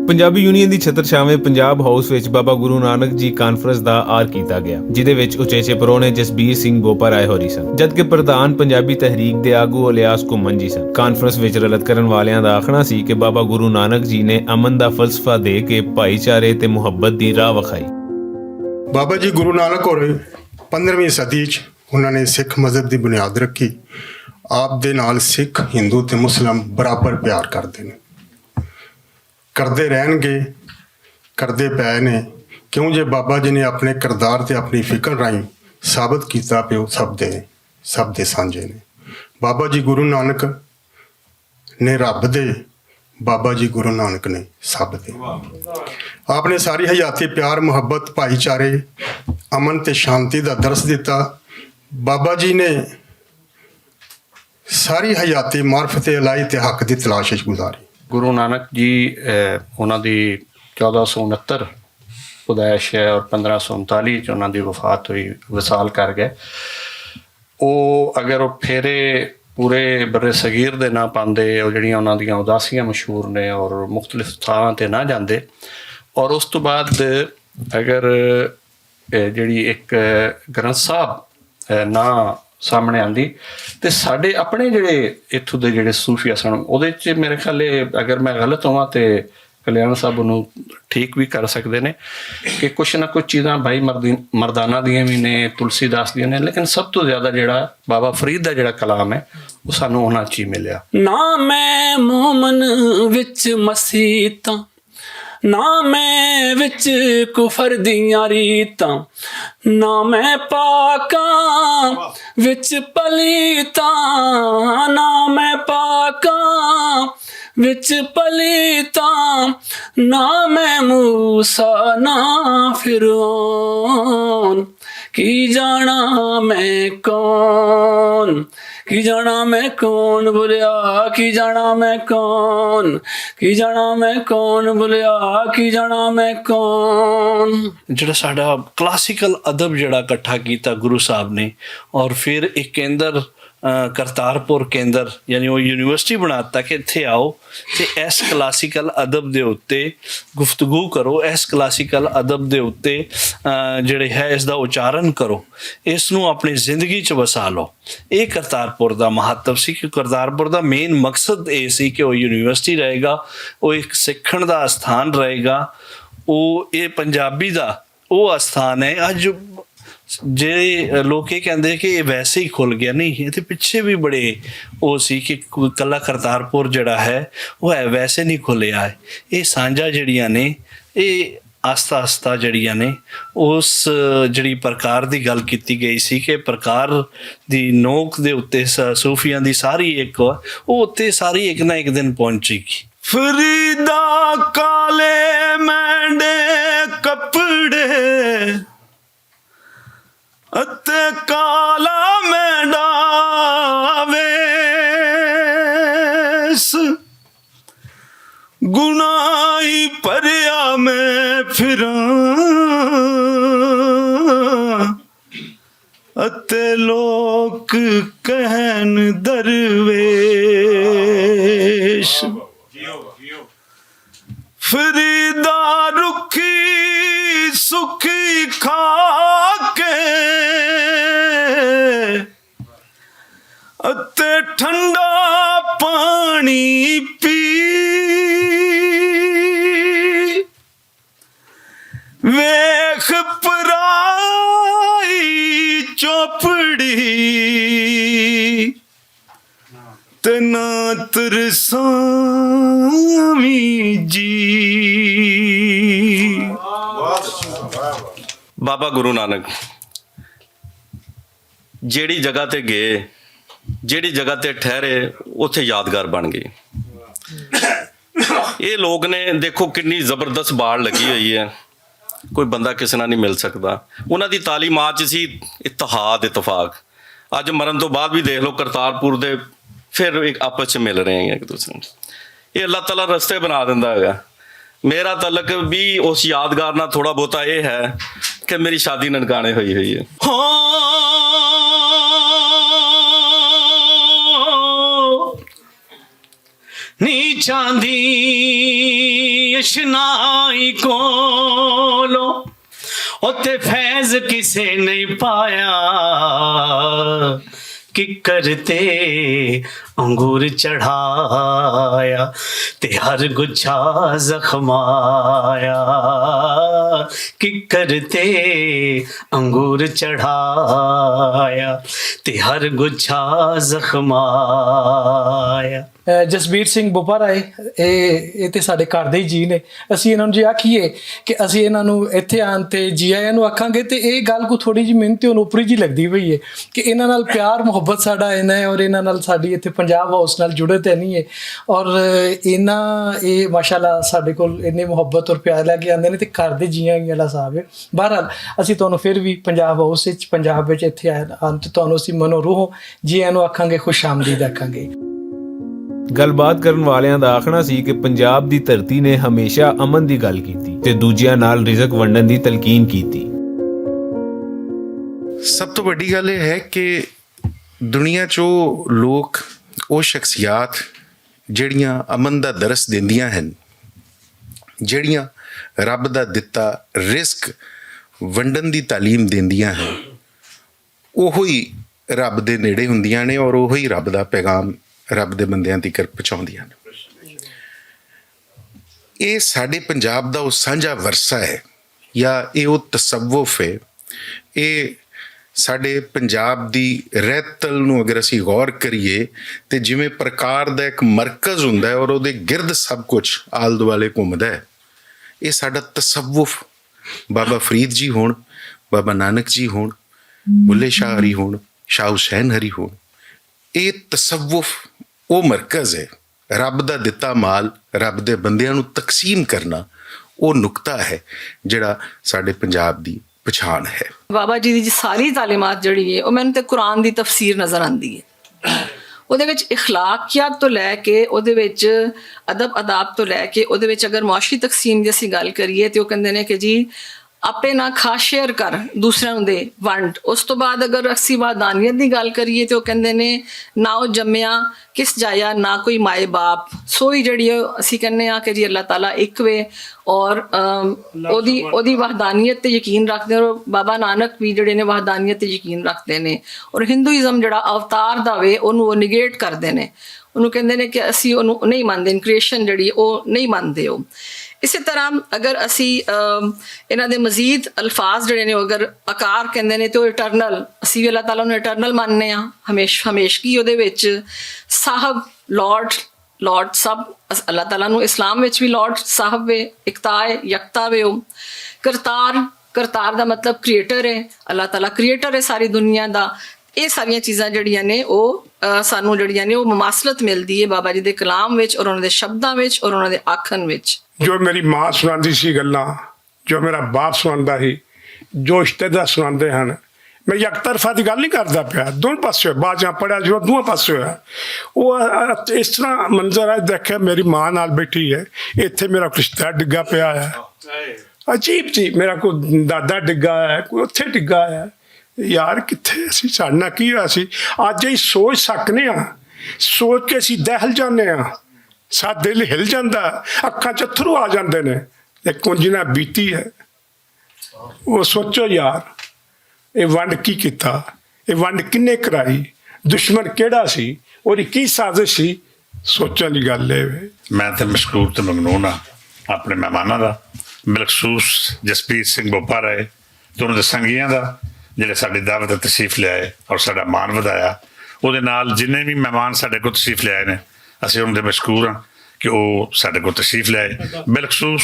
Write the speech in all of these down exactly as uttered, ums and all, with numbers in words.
پنجابی یونین دی چھتر چھاویں پنجاب ہاؤس وچ بابا گرو نانک جی کانفرنس دا آر کیتا گیا، جدے وچ اچیچے پرونے جسبیر سنگھ بوپا رائے ہوری سن، جدکہ پردھان پنجابی تحریک دے آگو الیاس گھمن جی سن۔ کانفرنس وچ رلت کرن والیاں دا آکھنا سی کہ بابا گرو نانک جی نے امن دا فلسفہ دے کے بھائی چارے تے محبت دی راہ وکھائی۔ بابا جی گرو نانک اور پندرہویں صدی چ انہاں نے سکھ مذہب دی بنیاد رکھی۔ آپ دے نال سکھ، ہندو تے مسلم برابر پیار کردے نے، کردے رہن گے، کردے پے نے۔ کیوں جے بابا جی نے اپنے کردار تے اپنی فکر راہیں ثابت کیتا پے او سب دے سب دے سانجے نے۔ بابا جی گرو نانک نے رب دے، بابا جی گرو نانک نے سب دے۔ آپ نے ساری حیاتی پیار، محبت، بھائی چارے، امن تے شانتی دا درس دتا۔ بابا جی نے ساری حیاتی معرفت الہی تے حق دی تلاش وچ گزاری۔ گرو نانک جی، انہاں دی چودہ سو انہتر پیدائش ہے اور پندرہ سو انتالی چ انہاں دی وفات ہوئی، وصال کر گئے۔ او اگر او پھیرے پورے بر صغیر دے نہ پاندے، او جڑیاں انہاں دیاں اداسیاں مشہور نے اور مختلف تھاواں تے نہ جاندے، اور اس تو بعد اگر اے جڑی ایک گرنتھ صاحب، اے، نہ سامنے آندی، تے ساڈے اپنے جڑے اتھوں دے جڑے صوفیا سن، اودے چ میرے خیال اے، اگر میں غلط ہواں تے کلیان صاحب انہوں ٹھیک بھی کر سکدے نے کہ کچھ نہ کچھ چیزاں بھائی مردین-، مردانہ دیاں بھی نے، تلسی داس دیاں نے، لیکن سب تو زیادہ جڑا بابا فرید دا جڑا کلام ہے، وہ سانوں انہاں چ ہی ملیا۔ نہ میں مومن وچ مسیتاں، نہ میں وچ کفر دیاں ریتاں، نہ میں پاکاں وچ پلیتاں، نہ میں پاکاں وچ پلیتاں، نہ میں موسیٰ نہ فرعون، کی جانا میں کون، کی جانا میں کون بولیا، کی جانا میں کون، کی جانا میں کون بولیا، کی جانا میں کون۔ جڑا ساڈا کلاسیکل ادب جڑا اکٹھا کیتا گرو صاحب نے، اور پھر ایک کیندر، آ، کرتارپور کیندر، یعنی وہ یونیورسٹی بنا دتا کہ اتھے آؤ تے اس کلاسیکل ادب دے اُتے گفتگو کرو، اس کلاسیکل ادب دے اُتے، آ، جڑے ہے اس دا اچارن کرو، اس نوں اپنی زندگی چ وسا لو۔ اے کرتارپور دا مہتو سی کہ کرتارپور دا مین مقصد اے سی کہ او یونیورسٹی رہے گا، او ایک سکھن دا استھان رہے گا، او اے پنجابی دا او استھان ہے۔ اج جے لوک اے کہندے کہ اے ویسے ہی کھل گیا، نہیں، اے تے پچھے بھی بڑے او سی کہ کلا کرتارپور جڑا ہے، او ہے ویسے نہیں کھلیا ہے۔ اے سانجا جڑیاں نے، اے آستہ آستہ جڑیاں نے، اس جڑی پرکار دی گل کیتی گئی سی کہ پرکار دی نوک دے اُتے س-، صوفیاں دی ساری ایک، او اُتے ساری ایک نہ ایک دن پہنچے گی۔ فریدا کالے مینڈے کپڑے اتے کالا مینڈا ویس، گناہی پریا میں پھراں، اتے لوک کہن درویش۔ فریدا رکھی سکھی کھا کے اتے ٹھنڈا پانی پی، ویکھ پرائی چوپڑی تے نہ ترساویں جی۔ بابا گرو نانک جیڑی جگہ تے گئے، جیڑی جگہ تے ٹھہرے، اوتھے یادگار بن گئی۔ یہ لوگ نے دیکھو کنی زبردست باڑ لگی ہوئی ہے، کوئی بندہ کسی نال نہیں مل سکدا۔ انہاں دی تعلیمات چ سی اتحاد، اتفاق۔ اج مرن تو بعد بھی دیکھ لو، کرتارپور دے پھر ایک آپس چ مل رہے ہیں ایک دوسرے نال۔ یہ اللہ تعالیٰ رستے بنا دیندا ہے۔ میرا تعلق بھی اس یادگار نال تھوڑا بہتا یہ ہے کہ میری شادی ننکانے ہوئی ہوئی ہے۔ ہاں، نیچاں دی اشنائی کولو، اتے فیض کسے نہیں پایا۔ ککر تے انگور چڑھایا، تے ہر گچھا زخمایا۔ ککر تے انگور چڑھایا، تے ہر گچھا زخمایا۔ جسبیر سنگھ بوپا رائے، اے اے تے ساڈے گھر دے ہی جی نے۔ اسی انہاں نوں جی آکھیے کہ اسی انہاں نوں اتھے آن تے جی آئیاں نوں آکھاں گے، تے اے گل کو تھوڑی جی محنتی ہن اوپری جی لگدی پئی ہے کہ انہاں نال پیار محبت ساڈا اینا ہے، اور انہاں نال ساڈی اتھے پنجاب ہاؤس نال جڑت ہے نہیں ہے۔ اور اینا اے ماشاءاللہ ساڈے کول انی محبت اور پیار لے کے آندے نے، تے گھر دے جیاں ہی والا صاحب ہے۔ بہرحال، اسی تانوں پھر وی پنجاب ہاؤس وچ، پنجاب وچ اتھے آئے آن تے تانوں اسی منو روحوں جی آئیاں نوں آکھاں گے، خوش آمدید آکھاں گے۔ گل بات کرن والیاں دا آکھنا سی کہ پنجاب دی دھرتی نے ہمیشہ امن دی گل کیتی تے دوجیاں نال رزق ونڈن دی تلقین کیتی۔ سب تو وڈی گل یہ ہے کہ دنیا چ او لوک، او شخصیات جڑیاں امن دا درس دیندیاں ہن، جڑیاں رب دا دتا رزق ونڈن دی تعلیم دیندیاں ہن، اوہی رب دے نیڑے ہوندیاں نے اور اوہی رب دا پیغام رب دے بندیاں تیکر پہنچاؤندیاں نے۔ اے ساڈے پنجاب دا او سانجھا ورثہ ہے، یا اے او تصوف ہے۔ اے ساڈے پنجاب دی رہتل نوں اگر اسی غور کریے، تے جویں پرکار دا ایک مرکز ہوندا ہے اور اودے گرد سب کچھ آل دوالے گھومدا ہے۔ اے ساڈا تصوف، بابا فرید جی ہون، بابا نانک جی ہون، بلے شاہ ہری ہون، شاہ حسین ہری ہون، اے تصوف او مرکز ہے۔ رب دا دتا مال رب دے بندیاں نوں تقسیم کرنا، او نقطہ ہے جڑا ساڈے پنجاب دی پچھان ہے۔ بابا جی دی ساری تعلیمات جڑی ہے، او مینوں تے قرآن دی تفسیر نظر آندی ہے۔ اودے وچ اخلاقیات تو لے کے، اودے وچ ادب اداب تو لے کے، اودے وچ اگر معاشی تقسیم دی اسی گل کریے تے او کہندے نے کہ جی، آپے نہ کھا، شیئر کر دوسرے نوں دے، ونڈ۔ اس تو بعد اگر اسی وحدانیت دی گل کریے تے او کہندے نے، نہ او جمیا کس جایا، نہ کوئی مائے باپ۔ سوئی جڑی ہے، اسی کہنے آ کہ جی اللہ تعالیٰ ایک وے، اور اودی وحدانیت تے یقین رکھدے نے، اور بابا نانک وی جڑے نے وحدانیت تے یقین رکھدے نے، اور ہندوازم جڑا اوتار دا وے، اونوں او نیگیٹ کردے نے۔ انہوں کہندے نے کہ اسی انہوں نہیں مندے، انکریشن جڑی او نہیں مندے ہو۔ اسی طرح اگر اسی انہاں دے مزید الفاظ جڑے نے اگر اکار کہندے نے تو ایٹرنل، اسی وی اللہ تعالیٰ نوں ایٹرنل ماننے ہاں، ہمیشگی اودے وچ۔ صاحب، لارڈ، لارڈ سب، اللہ تعالیٰ نوں اسلام وچ وی لارڈ صاحب وے، اکتا ہے، یکتا وے ہو۔ کرتار، کرتار دا مطلب کریئٹر ہے، اللہ تعالیٰ کریئٹر ہے ساری دنیا دا۔ ایہہ ساریاں چیزاں جڑیاں نے او سانوں جڑیاں نے او مماثلت ملدی ہے بابا جی دے کلام وچ اور انہاں دے شبداں وچ اور انہاں دے آکھن وچ۔ جو میری ماں سناندی سی گلاں، جو میرا باپ سناندا سی، جو اشتدا سناندے ہن، میں یک طرفہ دی گل نہیں کردا پیا، دونوں پاسے ہوئے بازیاں پڑھیا جو دونوں پاسے ہویا۔ وہ اس طرح منظر ہے، دیکھے میری ماں نال بیٹھی ہے، ایتھے میرا کچھ ڈگا پیا ہے، عجیب جی میرا کوئی دادا ڈگا ہے، کوئی اتھے ڈگا ہے۔ یار کتھے اسی ساڈنا کی ہویا سی؟ اج اسی سوچ سکنے ہاں، سوچ کے اسی دہل جانے ہاں، سا دل ہل جاندا، اکھاں چ اتھرو آ جاندے نے۔ یہ کونجنا بیتی ہے۔ وہ سوچو یار، یہ ونڈ کی کیتا؟ یہ ونڈ کنے کرائی؟ دشمن کیڑا سی؟ اور یہ کی سازش سی؟ سوچن دی گل اے وے۔ میں تے مشکور تے ممنون ہاں اپنے مہماناں دا، بالخصوص جسپیر سنگھ بوپا رائے تے انہاں دے سنگیاں دا، جڑے ساڈی دعوت تے تشریف لے آئے اور ساڈا مان ودھایا۔ اودے نال جنہیں وی مہمان ساڈے کول تشریف لے آئے نے، اسیں انہاں دے مشکور ہاں کہ او ساڈے کول تشریف لے آئے۔ بالخصوص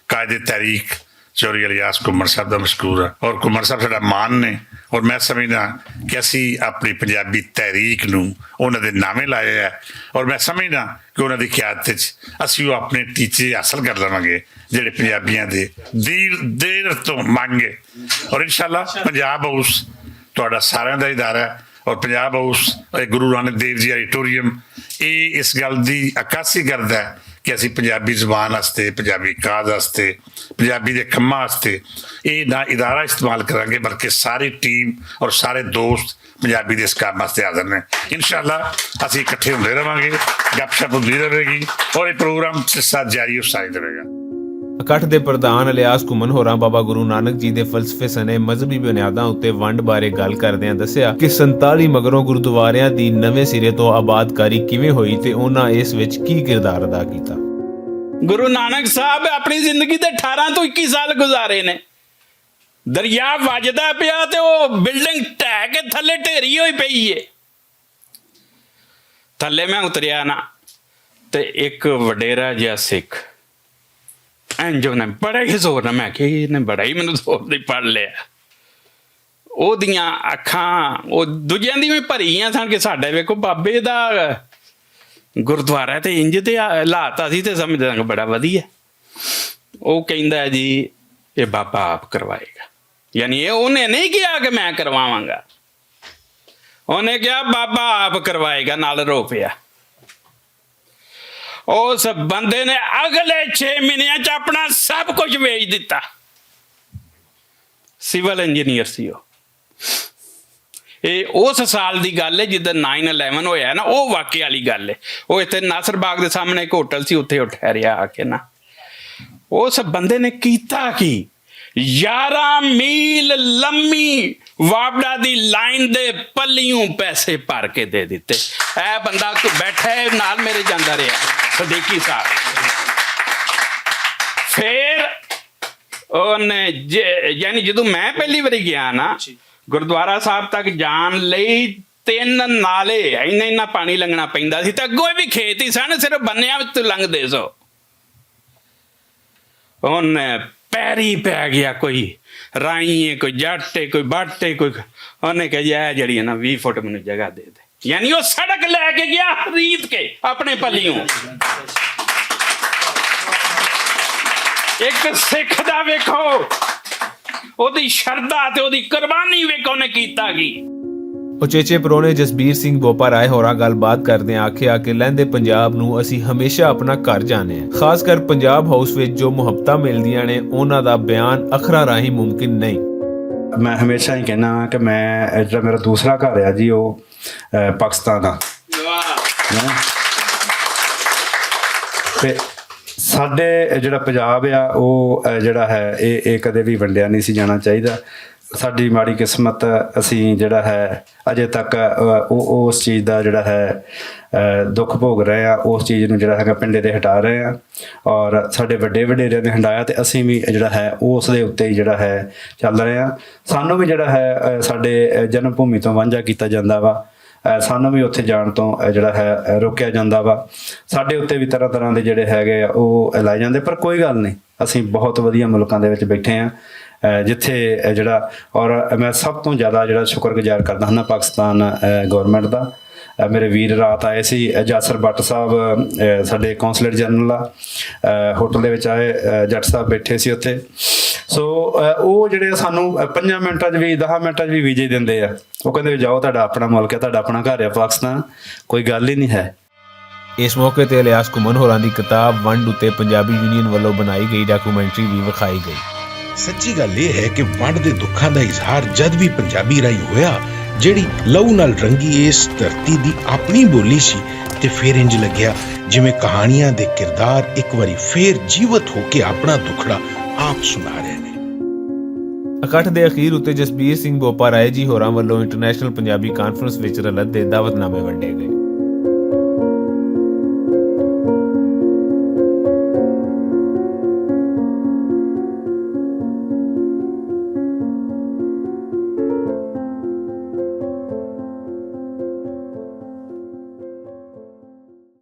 قائد تحریک چوری الیاس کمر صاحب دا مشکور ہاں، اور کمر صاحب ساڈا مان نے، اور میں سمجھدا کہ اسی اپنی پنجابی تحریک نوں انہاں دے ناویں لایا ہے، اور میں سمجھدا کہ انہاں دی قیادت وچ اسی او اپنے ٹیچے حاصل کر لواں گے جڑے پنجابیاں دے دیر دیر تو منگ ہے۔ اور انشاءاللہ پنجاب ہاؤس تہاڈا ساریاں دا ادارہ ہے، اور پنجاب ہاؤس، اے گرو نانک دیو جی آڈیٹوریم، اے اس گل دی عکاسی کردا ہے کہ اسی پنجابی زبان واسطے، پنجابی کاز واسطے، پنجابی دے کماں واسطے یہ نہ ادارہ استعمال کریں گے، بلکہ ساری ٹیم اور سارے دوست پنجابی دے اس کام واسطے حاضر نے۔ انشاءاللہ اسی اکٹھے ہوندے رہواں گے، گپ شپ ہوندی رہے گی اور یہ پروگرام اس ساتھ جاری اور ساری رہے گا۔ اکٹھ دے پردھان الیاس گھمن ہوراں بابا گرو نانک جی دے فلسفے سنے مذہبی بنیاداں اتے ونڈ بارے گل کردیاں دسیا کہ سنتالی مگروں گردواریاں دی نویں سرے توں آبادکاری کیویں ہوئی تے انہاں اس وچ کی کردار ادا کیتا۔ گرو نانک صاحب اپنی زندگی دے اٹھارہ توں اکی سال گزارے نے۔ دریا وجدا پیا تے او بلڈنگ ٹہہ کے تھلے ڈھیری ہوئی پئی ہے۔ تھلے میں اتریا نا، تے اک وڈیرا جیا سکھ انجو نے بڑا ہی زور نہ، میں کہ انہیں بڑا ہی مینوں زور دی پڑھ لیا۔ او دیاں اکھاں او دوجیاں دی میں بھریاں سن کہ ساڈے ویکھو بابے دا گردوارا تے انج تے لاتا سی تے سمجھدا کہ بڑا ودی ہے۔ او کہندا ہے جی، یہ بابا آپ کروائے گا۔ یعنی یہ انہیں نہیں کہا کہ میں کرواواں گا، انہیں کہا بابا آپ کروائے گا، نال رو پیا۔ اس بندے نے اگلے چھ مہینے چ اپنا سب کچھ ویچ دتا۔ سول انجینئر سی وہ۔ یہ اس سال دی گل ہے جدن نائن الیون ہویا ہے نا، وہ واقعے والی گل ہے۔ وہ اتنے ناصر باغ دے سامنے ایک ہوٹل سی، اتنے اٹھا رہیا آ کے نا، اس بندے نے کیتا کی؟ یارہ میل لمبی واپڈا دی لائن دے پلیوں پیسے بھر کے دے دتے۔ اے بندہ تو بیٹھا ہے نال میرے جاندا رہیا، صدیقی صاحب۔ پھر اونے جے- یعنی جدوں میں پہلی واری گیا نا، گردوارا صاحب تک جان لئی تین نالے، اینا اینا پانی لنگنا پیندا سی تے اگوں بھی کھیت ہی سن، صرف بنیاں وچ تو لنگدے سو۔ ان پیری پی گیا، کوئی رائی ہے، کوئی جٹ ہے، کوئی بٹ ہے، کوئی۔ انہیں کہا جی اے جڑی ہے نا ویہہ فٹ مینوں جگہ دے دے۔ یعنی وہ سڑک لے کے گیا خرید کے اپنے پلیوں۔ ایک سکھ دا ویکھو، اوہدی شردا تے اوہدی قربانی ویکھو نے کیتا کی۔ اچیچے پرونے جسبیر سنگھ بوپا رائے ہوراں گل بات کردے آکھیا کہ لہندے پنجاب نوں اسی ہمیشہ اپنا گھر جانے ہیں، خاص کر پنجاب ہاؤس وچ جو محبتاں ملدیاں نے انہاں دا بیان اکھراں راہیں ممکن نہیں۔ میں ہمیشہ ہی کہنا کہ میں جڑا میرا دوسرا گھر ہے جی، وہ پاکستان آ۔ تے ساڈے جڑا پنجاب آ، وہ جڑا ہے، یہ کدے بھی ونڈیا نہیں سی جانا چاہیے۔ ساڈی ماڑی قسمت، اسی جڑا ہے، اجے تک اس چیز دا جڑا ہے دکھ بھوگ رہے ہیں، اس چیز نوں جڑا ہے پنڈے تے ہٹا رہے ہیں۔ اور ساڈے وڈے وڈیرے نے ہنڈایا تے اسی بھی جڑا ہے اس دے اُتے ہی جڑا ہے چل رہے ہیں۔ سانوں بھی جڑا ہے ساڈے جنم بھومی توں وانجھا کیتا جاندا وا۔ سانوں بھی اتھے جان توں جڑا ہے روکیا جاندا وا۔ ساڈے اُتے بھی طرح طرح دے جڑے ہے گئے او لائے جاندے، پر کوئی گل نہیں، اسی بہت ودھیا ملکاں دے وچ بیٹھے ہیں۔ جتھے جڑا، اور میں سب توں زیادہ جڑا شکر گزار کردا ہاں پاکستان گورنمنٹ دا۔ میرے ویر رات آئے سی، جاسر بٹ صاحب، ساڈے کونسلر جنرل آ، ہوٹل دے وچ آئے، جٹ صاحب بیٹھے سی اتھے۔ سو او جڑے سانوں پنجاں منٹاں چ بھی، دہاں منٹاں چ بھی ویزے دیندے آ۔ او کہندے جاؤ، تہاڈا اپنا ملک ہے، تہاڈا اپنا گھر ہے پاکستان، کوئی گل ہی نہیں ہے۔ اس موقع تے الیاس گھمن ہوراں دی کتاب ونڈ اتے پنجابی یونین ولوں بنائی گئی ڈاکومنٹری وی وکھائی گئی۔ سچی گل یہ ہے کہ ونڈ دے دکھاں دا اظہار جد بھی پنجابی راہیں ہویا، جیڑی لہو نال رنگی اس دھرتی دی اپنی بولی سی، تے فیر انج لگیا جویں کہانیاں دے کردار اک واری فیر جیوت ہو کے اپنا دکھڑا آپ سنا رہے نے۔ اکٹھ دے اخیر اتے جسبیر سنگھ بوپا رائے جی ہوراں ولوں انٹرنیشنل پنجابی کانفرنس وچ رلت دے دعوت نامے ونڈے گئے۔